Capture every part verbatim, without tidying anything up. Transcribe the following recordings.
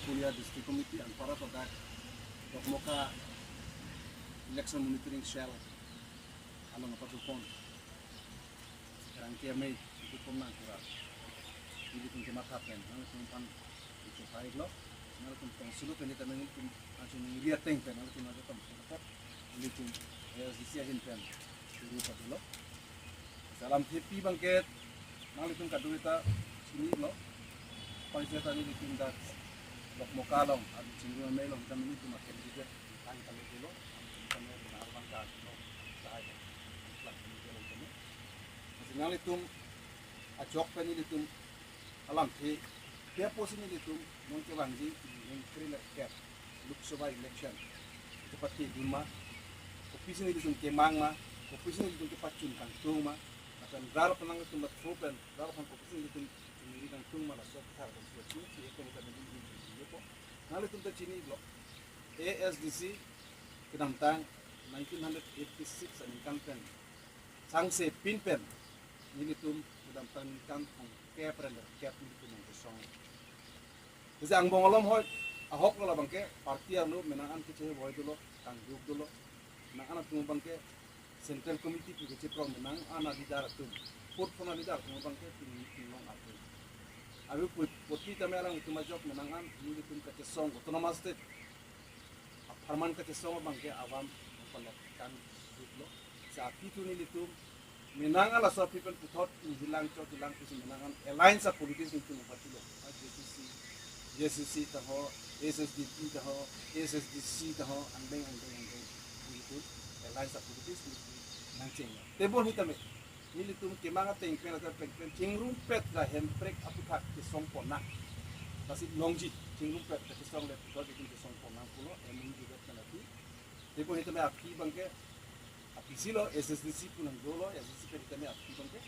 Pulia District Committee anparta dak Dokmoka Election Monitoring Cell along apatupon Rangke Amei itu pon nang kura. Ilitum kematha pen, nangtum pan itu hai lo, nangtum tong sulu pen itu nangtum anchin nangri ateng pen, nangtum aja tong sulu pen, ilitum A S D C ahin pen, suru padulo. Alamthe pi abangke, nanglitum kadokave ta chinilo, paisa ta nelitum dak Dokmoka along, adu Chingrum Amei along, kami nelitum a candidate, tang kami dulu, kami na abang ka, no, sahai, lang kami dulu kami. Nanglitum ajok pen nelitum alamthe, dia posi nelitum non kevangji ningkreng le kep Lok Sabha election itu pati dun ma, kopisi nelitum kemang ma, kopisi nelitum kepachun kangtung ma, lapen rar penang nelitum la throw pen, rar pen kopisi nelitum ningri kangtung ma, laso kethar dan suatu si itu nelitum nelitum ko. Nanglitum ta chinilo, A S D C kedamtang nineteen hundred eighty-six aningkan pen sangse pin pen nelitum kedamtang ningkan thong kep ren kep nelitum nangkesong. Jese angbong alom hoi ahok lo labangke party arlo menang an kecheboi dolo, kangduk dolo, menang an atum abangke Central Committee pu kecheprong menang an a leader atum, fourth phone a leader atum abangke Ting- Tinglong atum. Abi pu poti tame alangtum ajok menang an nelitum kachesong Autonomous State apharman kachesong abangke avam palok kangduk lo. Sa aphi tu nelitum menang an laso aphi pen puthot nanghilang chot hilang pusi menang an alliance a politics nelitum pachilo. A J C C, J C C taho, S S D P taho, S S D C taho, angdeng angdeng angdeng nelitum alliance a politics nelitum nangcheng. Tebon hitame nelitum kemang ateng pen ateng pen chingrumpet ra Hemprek aputhak kesong pon nang. Lasi longji chingrumpet ra kesong le puthot nelitum kesong pon nang pulo, M U development aphi. Tebon hitame aphi abangke aphi si lo, S S D C pu nangdolo, S S D C pen hitame aphi abangke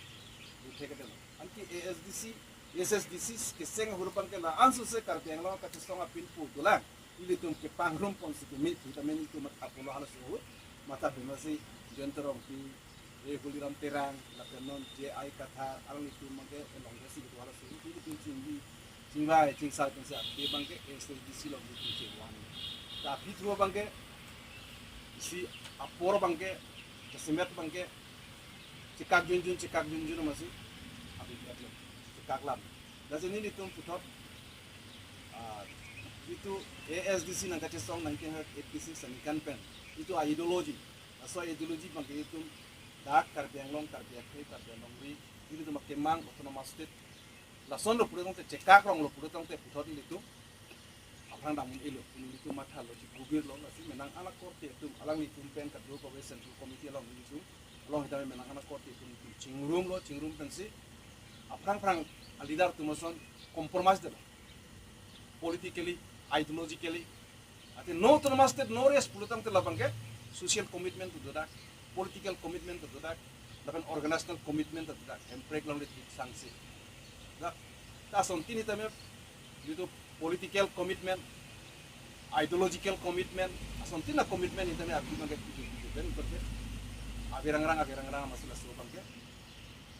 duthe kedelo. Anke A S D C, S S D C keseng ahut abangke la ansose Karbi Anglong kachesong apin pu dolang. Ilitum kepangrum ponsi keme, hitame nelitum matha pulo halaso ahut, matha pen masi Jayanta Rongpi, E Holiram Terang, lapen non J I Kathar, alanglitum abangke along desi itu halaso ahut, ilitum chingvi, chingvai, chingsai pensi aphi abangke S S D C along ilitum chingvai. Ta aphi thu abangke, isi apor abangke, jasemet abangke, chekak junjun, chekak junjun masi, aphi chekak lam. Lasi nelitum puthot, ah, itu A S D C nangkachesong nineteen eighty-six aningkan pen, itu a ideology. Laso ideology abangke itum dak Karbi Anglong, Karbi akhei, Karbi Anglong ri, ilitum akemang Autonomous State lason lo pulo tangte, chekak rong lo pulo tangte puthot ilitum aphrang dam un-elo, ilitum matha lo, chikubir lo, lasi menang an akorte atum, alanglitum pen kadokave Central Committee along ilitum, along hitame menang an akorte atum chingrum lo, chingrum pensi aphrang phrang a leader atum ason compromise detlo. Politically, ideologically, ate no Autonomous State, no rest pulo tangte labangke social commitment tu dodak, political commitment tu dodak, lapen organizational commitment tu dodak, Hemprek along le sangse. Dak, ta asontin hitame, itu political commitment, ideological commitment, asontin a commitment hitame aphi abangke tujuh tujuh pen berke. Averang rang, averang rang, masih laso abangke.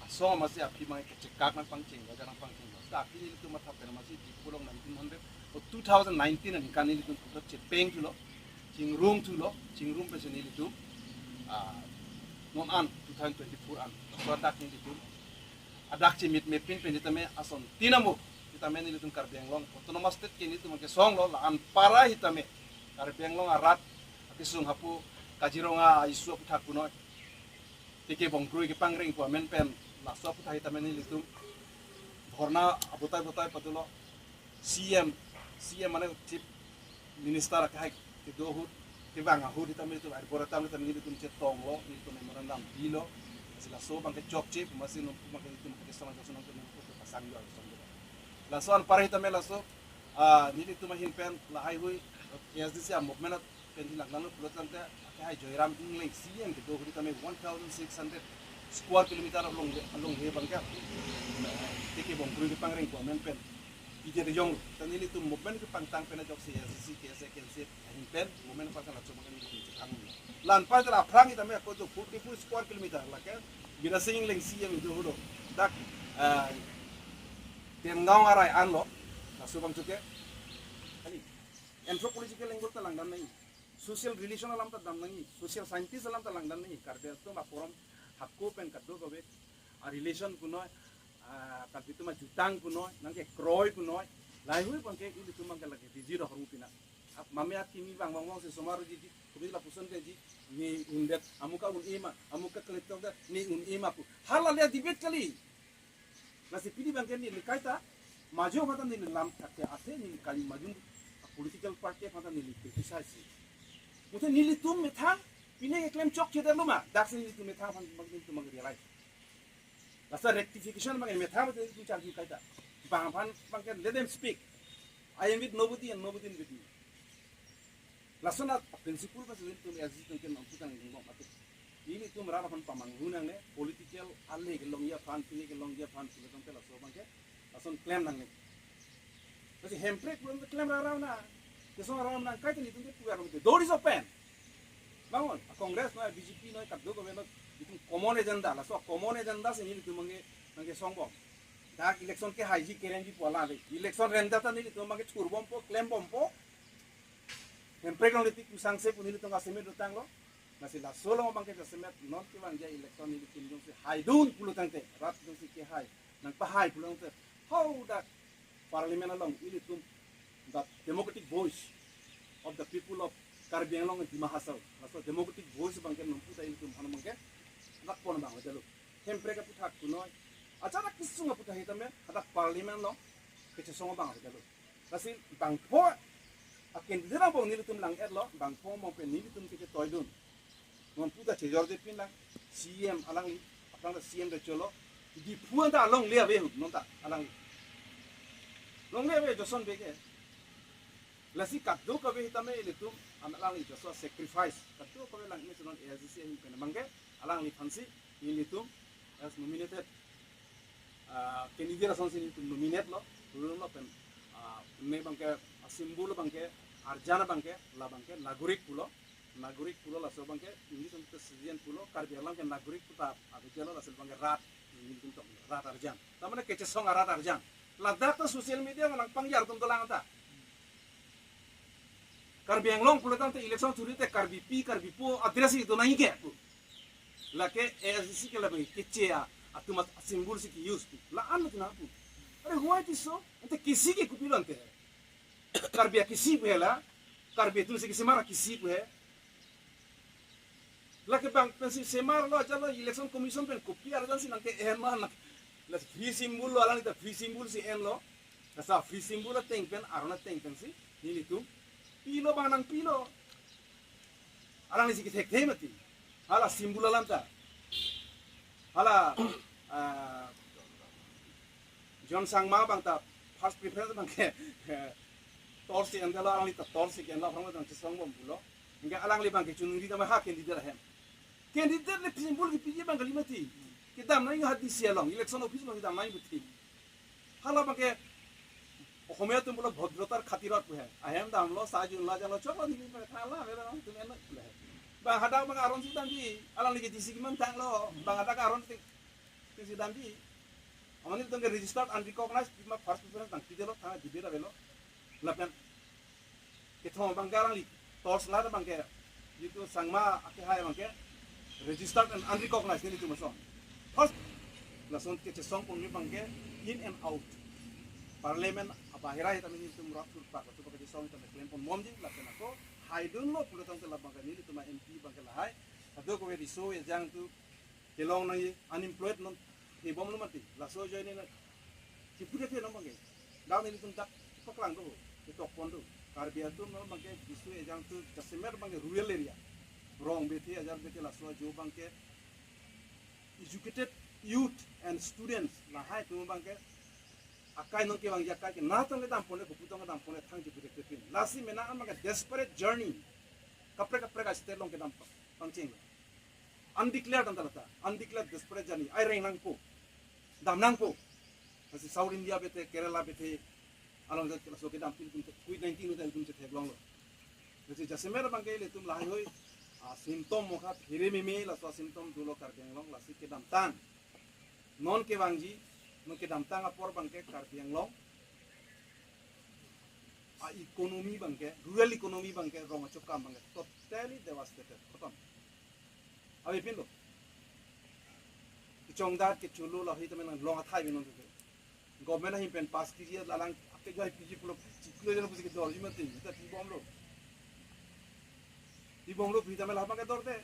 Asong masi aphi abangke kachekak nangpangcheng, wajar nangpangcheng. Ta aphi nelitum matha pen masi di pulo nineteen hundred, o two thousand nineteen aningkan nelitum puthot chepeng thulo, chingrum thulo, chingrum pensi nelitum, ah, non an two thousand twenty-four an, so adak nelitum, adak chimit mepin pen hitame asontin amo, hitame nelitum Karbi Anglong Autonomous State ke nelitum kesong lo, la anpara hitame Karbi Anglong arat akesung hapu Kaziranga a-issue aputhak punoi. T K Bongkroi kepangreng pu amen pen laso aputhak hitame nelitum dhorna abotai botai padulo. C M, C M mane Chief Minister akehai kedo ahut, kevang ahut hitame nelitum arbor atam hitame nelitum chetonglo, nelitum memorandum pilo. Lasi laso abangke chokche, masi non abangke nelitum kesong kesong nelitum pasang yo kesong. Laso anpara hitame laso, ah, nelitum ahin pen lahai hui A S D C a movement pen hilang lang pulo tangte, akehai Joyram Engleng C M kedo ahut tame one thousand six hundred square kilometer along, along he abangke T K Bongkroi kepangreng pu amen pen ije de jong, ta nelitum movement kepangtang pen ajoksi A S D C, K S A, K N C F ahin pen movement pangtang laso abangke nelitum chethang. La anpara ta aphrang hitame ako jo forty-four square kilometer lake Birasing Engleng C M kedo ahut dak, ah, Temgaon arai anlo, laso abang chuke. Anthropological angle ta langdam nangji, social relation alam ta dam nangji, social scientist alam ta langdam nangji. Karbi atum aporom hako pen kadokave a relation punoi, ah, Karbi atum ajutang punoi, nangkekroi punoi, laheihui abangke ilitum abangke lake rigid ahormu pina. Ap mame akimi bang bang bang si somar jiji, kopi lapuson ke ji, ne undet, amuka un-e ma, amuka keletok det, ne un-e ma pu. Hala le debate kali. Lasi pini abangke neli kaita, maju mata neli lam thakte athe neli kali maju political party mata neli criticize. Muthe nelitum methang, pine keklem chokche det lo ma, daksi nelitum methang aphan nelitum realize. Laso rectification abang methang abang nelitum charju kaita. Bang aphan abangke let them speak. I am with nobody and nobody is with me. Lason a principle abang nelitum A I C C atum ke nonpu tang ding bom mati. Ilitum rat aphan pamanghu nangne, political ale kelongji aphan, pine kelongji aphan, pulo tangte laso abangke, lason klem nangne. Lasi Hemprek pulo tangte klem rara na, kesong rara na, kaita nelitum ke pugar mati. Door is open. Bangun, a Congress noi, B J P noi, kadokave noi, itum common agenda, laso common agenda si nelitum abangke, abangke songbom. Dak election kehaiji kerengji pu alam le. Election rem det ta nelitum abangke churbompo, klembompo. Hemprek along le tik pusangse pu nelitum jasemet dotanglo. Lasi laso along abangke jasemet non kevangji a election nelitum jongsi haidun pulo tangte, rat jongsi kehai, nangpahai pulo tangte, how that parliament along ilitum, that democratic voice of the people of Karbi Anglong and Dima Hasao, laso democratic voice abangke nonpu ta ilitum aphan abangke, dak pon abang jalo. Hemprek aputhak punoi, acharak kesung aputhak hitame, hadak parliament along kechesong abang jalo. Lasi bangpho a candidate angbong nelitum lang-etlo, bangpho angbong pen nelitum kechetoidun. Nonpu ta chejor de pin lang, C M alangli, aphrang ta C M de cholo, Diphu anta alongle ave hu, non ta alangli. Longle ave Joson Bey ke. Lasi kadokave hitame ilitum, an alangli Joson sacrifice, kadokave lang ini sunon A I C C ahin pen abangke, alangliphansi, nelitum, as nominated ah, candidate asonsi nelitum nominate lo, pulo pen, ah, ne abangke, ah, symbol abangke, arjan abangke, la abangke, nagorik pulo, nagorik pulo laso abangke, English anke citizen pulo, Karbi Anglong ke nagorik puta, ah, abijalo laso abangke rat, nelitum tong, rat arjan. Ta mane kechesong arat arjan. Ladak ta social media nang pangjar atum dolang ta. Karbi Anglong pulo tangte election churi te Karbipi, Karbipo address itu nangji ke pu. Lake A I C C ke labang keche a, atum a symbol si ke-use pu. La-an lo tina pu. Are why it is so? Ante kisi ke kopilo ante. Karbi akisi pu he la. Karbi atum si kesemar akisi pu he. Lake bang pensi semar lo ajat lo election commission pen kopi arjan si nangke-en ma nang. La free symbol lo, alangli ta free symbol si enlo. Laso free symbol ateng pen, aron ateng pensi nelitum pilo bang nangpilo. Alangli si kethekthe mati. Hala symbol alam ta. Hala, ah, John Sangma abang ta first preference abangke, eh, torch si endetlo, alangli ta torch si ke-enlo, aphrang abang chesongbom pulo. Anke alangli abangke chunri tame ha candidate ahem. Candidate le symbol kepiji abang kali mati. Kedam nangji ha D C along, election office along kedam nangji mati. Hala abangke Ohomia atum pulo bhodrotar khatirot pu he. Ahem damlo, sa junlo, jalo choklo, neli pen thanlo, mela atum enlo pu he. Bang hadak abang aron si damji, alangli ke D C keman tanglo, bang hadak aron si, si damji. Amat nelitum ke registered unrecognized, pima first preference nangpidetlo, thang debate avelo. Lapen kethom abangke alangli torch light abangke, jitu Sangma akehai abangke registered and unrecognized nelitum ason. First, lason kechesong ponji abangke in and out. Parliament abahira hitame nelitum rat thurpak, latum kechesong hitame klem pon bomji, lapen ako haidunlo pulo tangte la abangke nelitum a-M P abangke lahai. Kadokave riso ejang atum kelong nangji, unemployed non thebomlo mati. Laso ajoine na chipu de the non abangke. Dak nelitum dak paklang do, ketok pon do. Karbi atum non abangke riso ejang atum jasemet abangke rural area, Rong Bethe, Ajar Bethe, laso ajo abangke educated youth and students lahai atum abangke akai nangkevangji akai ke natong kedam pon le, kopu tong kedam pon le thang chipu de the pin. Lasi mena abangke desperate journey. Kaprek kaprek a-state along kedam pang, pangcheng. Undeclared anta lata, undeclared desperate journey. Ai reng nangpo, dam nangpo. Lasi South India Bethe, Kerala Bethe along ke laso kedam pin kum covid nineteen utai kum chetheklonglo. Lasi jasemet abangke ilitum laheihui a-symptom mokha phere meme, laso symptom dolo Karbi Anglong, lasi kedamtang. Non kevangji, non kedamtang apor abangke Karbi Anglong A economy abangke, rural economy abangke, rong achokam abangke totally devastated, khotom. Ave pinlo. Kechongdat kecholo lahai tame nang long athai binong tuke. Government ahin pen pass kiji, lalang ake joi piji pulo, chiklo jana pusi kedorji mati, ta pibomlo. Pibomlo pi tame lahai abangke dorde.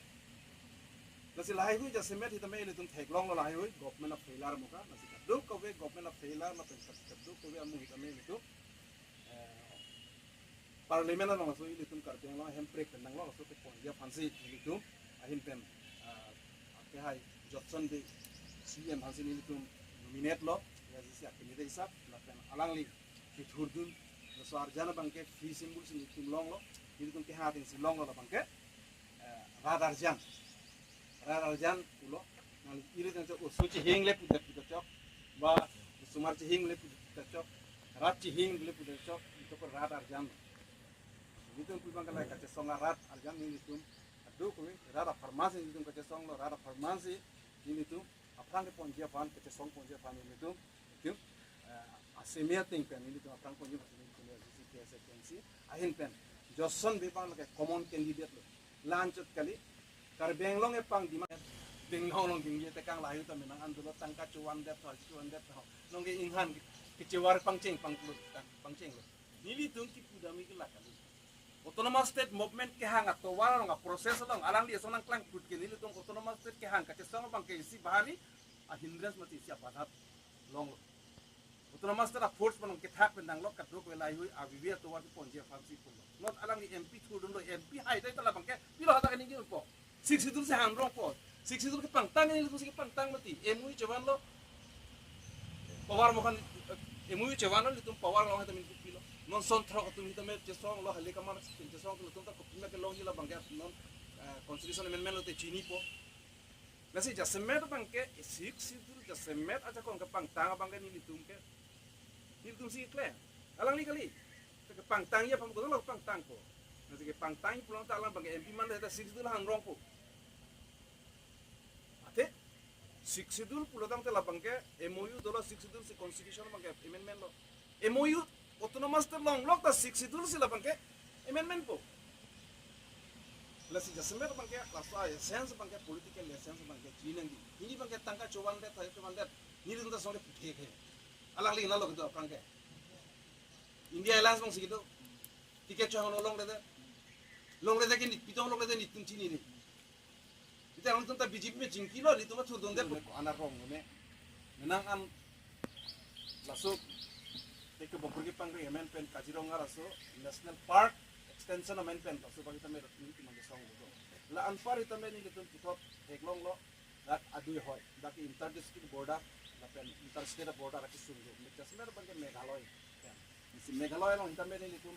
Lasi lahai hui jasemet hitame ilitum theklonglo lahai hui government a failure amuka. Lasi kadokave government a failure lapen kadokave amu hitame ilitum, eh, Parliament along aso ilitum Karbi Anglong hemprek pen nanglo aso keponji aphansi ilitum ahin pen, ah, akehai Johnson Bey C E M aphansi ilitum nominate lo, ya A D C a candidate hisap, lapen alangli kethurdun, laso arjan abangke fee symbol si ilitum longlo, ilitum kehang atengsi longlo labangke, eh, rat arjan. Rat arjan pulo, nang ilitum chok oso chihing le pudet pudet chok, ba osomar chihing le pudet pudet chok, rat chihing le pudet chok, itu ko rat arjan. Ilitum pu abangke la kachesong a rat arjan nelitum, adu kumi rat apharman si ilitum kachesonglo, rat apharman si ilitum aphrang keponji aphan, kachesong ponji aphan ilitum, ilitum, eh, asemi ateng pen ilitum aphrang ponji aphan ilitum ya A D C K S A K M C ahin pen Johnson Bey abang lake common candidate lo. La-anchot kali, Karbi Anglong epang demand, Bangalore along dingje tekang lahai tame nang an dolo tangka chovan det tho, chovan det tho. Nonke inghan kechevar pangcheng panglo, pangchenglo. Nelitum kipu dam ke la kali. Autonomous State movement kehang atovar along, a process along, alangli ason nangklang put ke nelitum Autonomous State kehang kachesong abangke isi bahari a hindrance mati, isi a badha longlo. Autonomous State a force manong kethak pen danglo, kadokave lahai hui avivi atovar keponji aphansi pulo. Non alangli M P thurdunlo, M P hai tai ta labangke pilo hadak ningjepo. Sixth Schedule si hang rongpo. Sixth Schedule kepangtang, nelitum si kepangtang mati. M O U chevanlo. Power mokhan, eh, M O U chevanlo, ilitum power along hai tame pilo. Non son throk atum hitame chesonglo, hale kamar chesong, ilitum ta kopima kelongji labangke non, eh, constitution amendment lote chinipo. Lasi jasemet abangke, Sixth Schedule jasemet ajakong kepangtang abangke nelitum ke, nelitum si kle. Alangli kali. Kepangtangji aphan kono lo pangtangpo. Lasi kepangtang pulang ta alang abangke M P manle ta Sixth Schedule hang rongpo. Athe Sixth Schedule pulo tangte labangke M O U dolo, Sixth Schedule si constitution abangke amendment lo. M O U Autonomous State longlok ta Sixth Schedule si labangke amendment po. Lasi jasemet abangke, laso a essence abangke, political essence abangke chiningri. Neli abangke tangka chovan det, thayo chovan det. Nelitum ta songke puthe ke. Alangli nalo kedo aphrang ke. India Alliance abang si kedo. Ticket chohang longledet. Longledet ke neli pitong longledet nelitum chinine. Ita alangtum ta B J P me chingkilo, nelitum ta thurdundet. Ana rong ne. Menang an laso teke bokor kepangri amen pen Kaziranga laso National Park extension amen pen laso abang tame nelitum mangke song lo. La anpar tame nelitum puthot theklonglo. Dak adui hoi, dak inter district border, lapen inter state border akesung do. Jasemet abangke Meghalaya. Ya. Isi Meghalaya along hitame nelitum,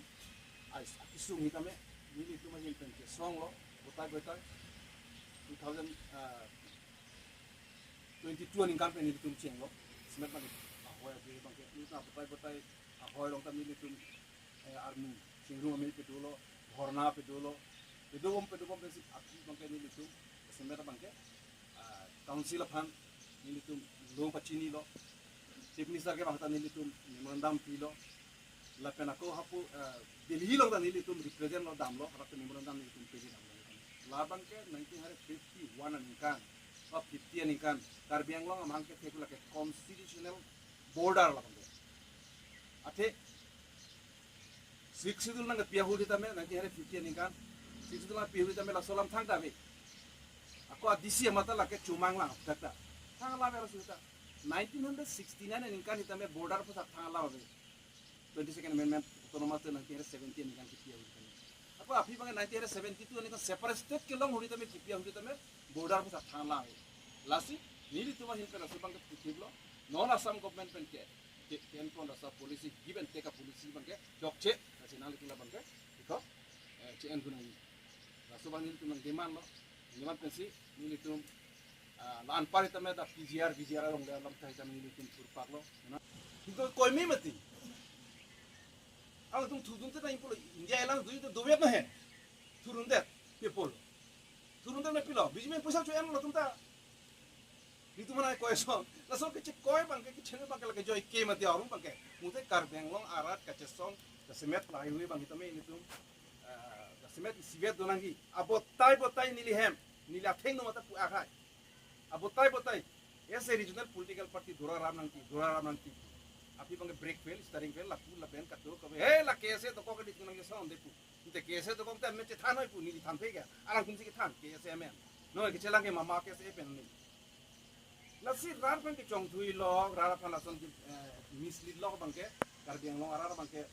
ais, akesung hitame, nelitum ahin pen kesonglo, gotai gotai, two thousand, uh, twenty-two aningkan pen nelitum chenglo. Jasemet abangke, ahoi abangke, nelitum gotai gotai, ahoi along tame nelitum eh, arni chingrum amei pedolo, dhorna pedolo, pedobom pedobom pensi aphi abangke nelitum, jasemet abangke, ah, council aphan nelitum lo pachinilo, chief minister kevang ta nelitum memorandum pilo, lapen ako hapu, eh, Delhi along ta nelitum represent lo damlo, harap memorandum nelitum pili damlo. Labangke nineteen hundred fifty-one aningkan, or fifty aningkan, Karbi Anglong amahang ke theku lake constitutional border labangke. Athe Sixth Schedule nangkepi ahut tame, nineteen hundred fifty aningkan, Sixth Schedule nangkepi ahut tame laso alam thangta ave. Ako a D C amat ta lake chomang lang dak ta. Thang alam era suta. Nineteen hundred sixty-nine aningkan tame border puthak thang alam ave. Twenty-second Amendment, Autonomous State nineteen hundred seventy aningkan kipi ahut tame. Ako aphi abangke nineteen hundred seventy-two aningkan separate state kelong ahut tame kipi ahut tame border puthak thang alam ave. Lasi, nelitum ahin pen laso abangke puthiplo, non Assam government pen ke, ke, ken kon laso policy, give and take a policy abangke chokche, lasi nanglitum labangke, iko, eh, che-en pu nangji. Laso abang nelitum nangdemand lo, demand pensi, nelitum, ah, la anpar tame dak P G R, V G R along le alam thai tame nelitum thurpaklo, na. Iko koimi mati. Alangtum thurdundet nangji pulo, India Alliance do, do, dovet nahe. Thurdundet, people. Thurdundet na pilo, B J P poisa cho-enlo atum ta. Nelitum mana koi song. Laso kechekoi abangke, kecheng abangke lake joike mati arong abangke. Mute Karbi Anglong arat kachesong Jasemet lahai-hui abang sitame nelitum, ah, jasemet isivet do nangji. Abotai botai neli hem, neli athengno mata pu akhai. Abotai botai. As a regional political party dora ram nangji, dora ram nangji. Aphi abangke brake fail, steering fail, lapu lapen katu kabe. He, la K S A dokok ke di nangji song de pu. Inte K S A dokok te me chethan noi pu, neli than phe ke. Alang kum si kethan, K S A amen. No, kechelang ke mama K S A pen ni. Lasi rat abangke chongthui lo, rat aphan lason, eh, mislead lo abangke, Karbi Anglong arat abangke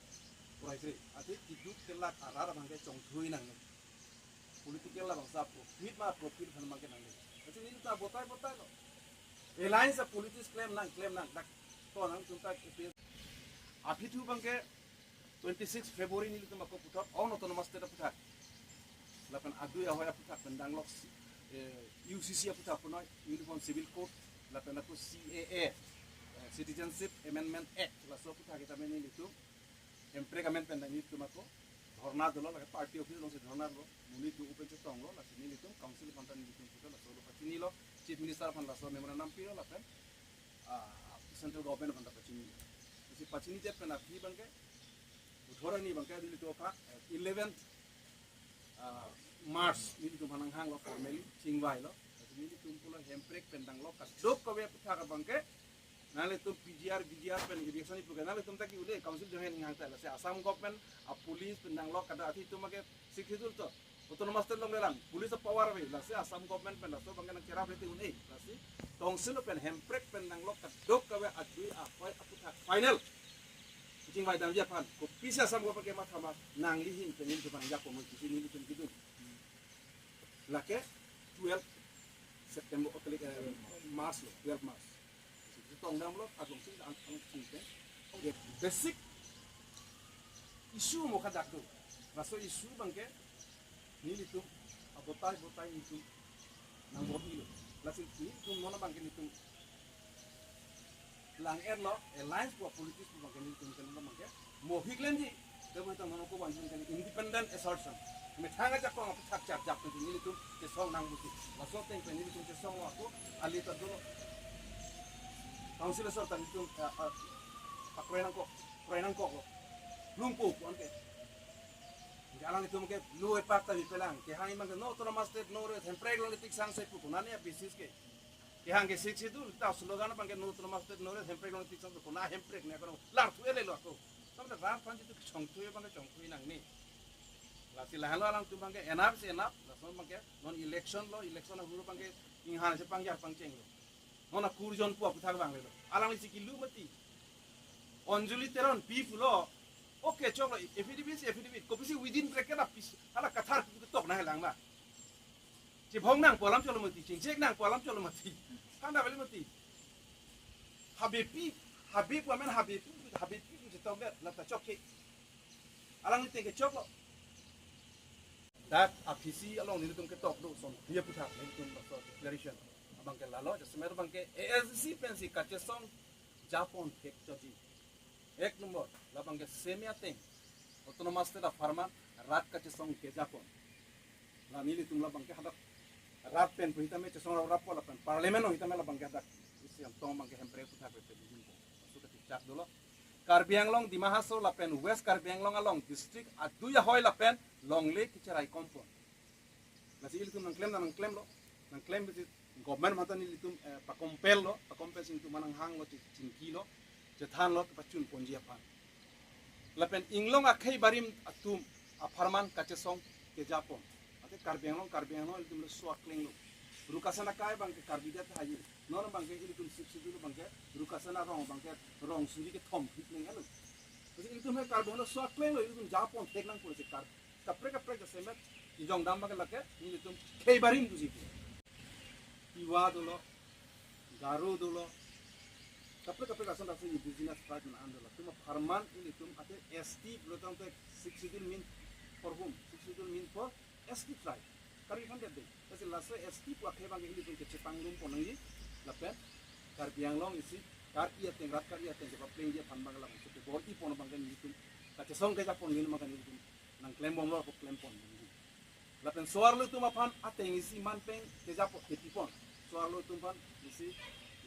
puraikri. Ati kiduk kelak arat abangke chongthui nangne. Political labangso profit ma profit aphan abangke nangne. Lasi nelitum abotai botai lo. Alliance a politics klem nang, klem nang, dak to nangtum ta appeal. Aphi thu abangke twenty-six February nelitum ako puthot, on autonomous state aphuthak. Lapen adui ahoi aphuthak pen danglok si-, eh, U C C aphuthak punoi, Uniform Civil Code, lapen ako C A A, eh, Citizenship Amendment Act, laso aphuthak sitame nelitum hemprek amen pen nelitum ako dhorna dolo, lake party office alongsi dhorna dolo, monit do-o pen chetonglo, lasi nelitum council aphan ta nelitum puthot laso lo pachinilo, Chief Minister aphan laso memorandum pilo, lapen ah, central government aphan ta pachini. Isi pachini det pen aphi abangke, puthot arni abangke nelitum aphan, eh, eleven, ah, March nelitum aphan nanghanglo formally, chingvailo. Nelitum pulo hemprek pen danglok kadokave aphuthak abangke, nanglitum P G R, V G R pen irrigation ipuke, nanglitum ta ke-un-e, council join nanghang ta, lasi Assam government, a police pen danglok kada athi itum abangke Sixth Schedule to. Autonomous state along lelang, police power ave, lasi Assam government pen laso abangke nangcherap rete un-e, lasi council pen hemprek pen danglok kadokave adui ahoi aphuthak final. Chingvai damji aphan, kopisi Assam government kematha ma, nangli ahin pen nelitum aphan jakong mo kisi nelitum kidun. Lake twelve September, oh, kali, eh, March lo, twelve March. Tongdamlo, agung sing ang ang sing pen. Oke, basic issue mo kadak do. Laso issue abangke nelitum abotai botai nelitum nangbor-ilo. Lasi nelitum non abangke nelitum lang-etlo, alliance pu politics pu abangke nelitum ken abangke mohik lenji. Debo ita mono ko wanjun ken independent assertion. Methang ajakong aphuthak chak jak pen nelitum chesong nangbusi. Laso ateng pen nelitum chesonglo ako, ali ta dolo. Council asor ta nelitum, eh, eh, pakroi nangkok, kroi nangkoklo. Lungpo pu anke. Anke alanglitum ke lo epak ta bipelang. Kehang imang ke no autonomous state, no rest, hemprek along tik sang se pu pu nani a basis ke. Kehang ke Sixth Schedule, ta slogan abangke no autonomous state, no rest, hemprek along tik sang pu pu na hemprek ne kono larthu ele lo ako. Sampai rat aphan jitu chongthui abangke chongthui nangne. Lasi lahenlo alangtum abangke enough is enough, lason abangke non election lo, election ahur abangke inghan si pangjar pangchenglo. Non akur jon pu aphuthak abang lelo. Alangli si kilu mati. Anjali Teron pi pulo. Okay, choklo, affidavit si affidavit. Kopisi within bracket apis, hala Kathar pu tok nanghelang ma. Chibhong nangpo alam cholo mati, chingchek nangpo alam cholo mati. Handa bali mati. Habepi, habe pu amen habepi, habepi pu chetok vet, lata chokche. Alangli ateng ke choklo. Dak aphisi along nelitum ketok do son, dia puthak nelitum laso declaration. Abangke lalo, jasemet abangke A S D C pensi kachesong japon thek choji. Ek number, labangke semi ateng autonomous state apharman rat kachesong kejapon. La nelitum labangke hadak rat pen pu sitame chesong rap rap lapen parliament along sitame labangke hadak isi amtong abangke hemprek puthak pe pe dijun po. Masu ketik chak dolo. Karbi Anglong, Dima Hasao lapen West Karbi Anglong along district adui ahoi lapen longle kicherai kompon. Lasi ilitum nangklem nangklemlo, nangklem bisi government mata nelitum, eh, pakompel lo, pakompel si nelitum nanghanglo, chi-, chingkilo, chethanlo, kepachun ponji aphan. Lapen inglong akhei barim atum apharman kachesong kejapon. Ate Karbi Anglong, Karbi Anglong ilitum laso akleng lo. Rukasana kai abangke Karbi adet haji. Non abangke ilitum Sixth Schedule abangke Rukasana rong abangke rong suri kethom phit neng elo. Lasi ilitum he Karbi Anglong laso akleng lo, ilitum japon thek nangpo si Kar-, kaprek kaprek jasemet ijong dam abangke lake nelitum khei barim pusi pu. Tiwa dolo, Garo dolo, kaprek kaprek ason ason indigenous tribe man an dolo. Latum apharman ilitum ate S T pulo tangte Sixth Schedule mean for whom? Sixth Schedule mean for S T tribe. Karbi aphan det dei. Lasi laso S T pu akhei abangke ilitum kechepangrum pon nangji. Lapen Karbi Anglong isi Karbi ateng, rat Karbi ateng kepaplengji aphan abangke labangso kebor-i pon abangke nelitum kachesong kejapon nelitum abangke nelitum nangklembomlo ako klem pon nangji. Lapen so-arlo atum aphan ateng isi manpeng kejapon kepipon. So-arlo atum aphan isi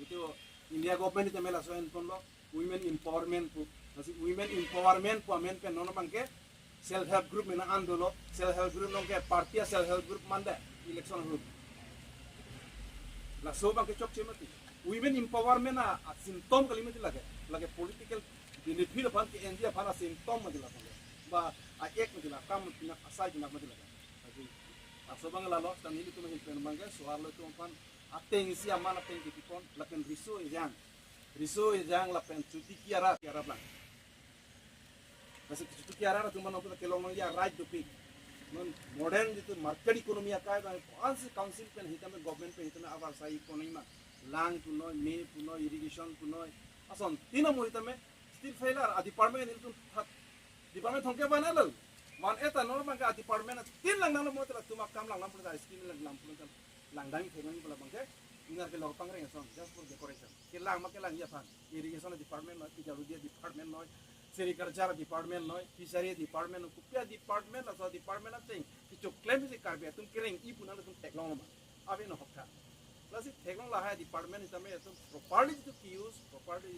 itu India government sitame laso enponlo women empowerment pu. Lasi women empowerment pu amen pen non abangke self help group mena an dolo, self help group nonke party a self help group mande election group. Laso abangke chokche mati. Women empowerment a, a symptom kali mati lake. Lake political benefit aphan ke N G O aphan a symptom mati lake. Ba a ek mati lake, kam mati lake, asai mati lake. Lasi laso abang lalo, tan nelitum ahin pen abangke, so-arlo atum aphan ateng isi aman ateng kipipon, lapen riso ejang. Riso ejang lapen chuti kiara, kiara lang. Lasi chuti kiara atum aphan non kelong nangji a right dopik. Non modern jitu market economy akai abang, ansi council pen hitame government pen hitame avarsai economy ma. Lang punoi, me punoi, irrigation punoi. Asontin amo hitame still failure a department nelitum thak. Department thomkep van alal. Van eta non abangke a department tin lang nanglo mo tela tuma kam lang nang pura scheme lang lang pura lang dang thek nang pura abangke. Inar ke lok pangreng ason just for decoration. Kelang ma kelangji aphan. Irrigation department noi, P W D department noi, sericulture department noi, fishery department noi, kopi a department laso department ateng kechoklem si Karbi atum kereng-i pu nangtum theklong ma. Ave no hokha. Lasi theklong lahai department hitame atum properly to use, properly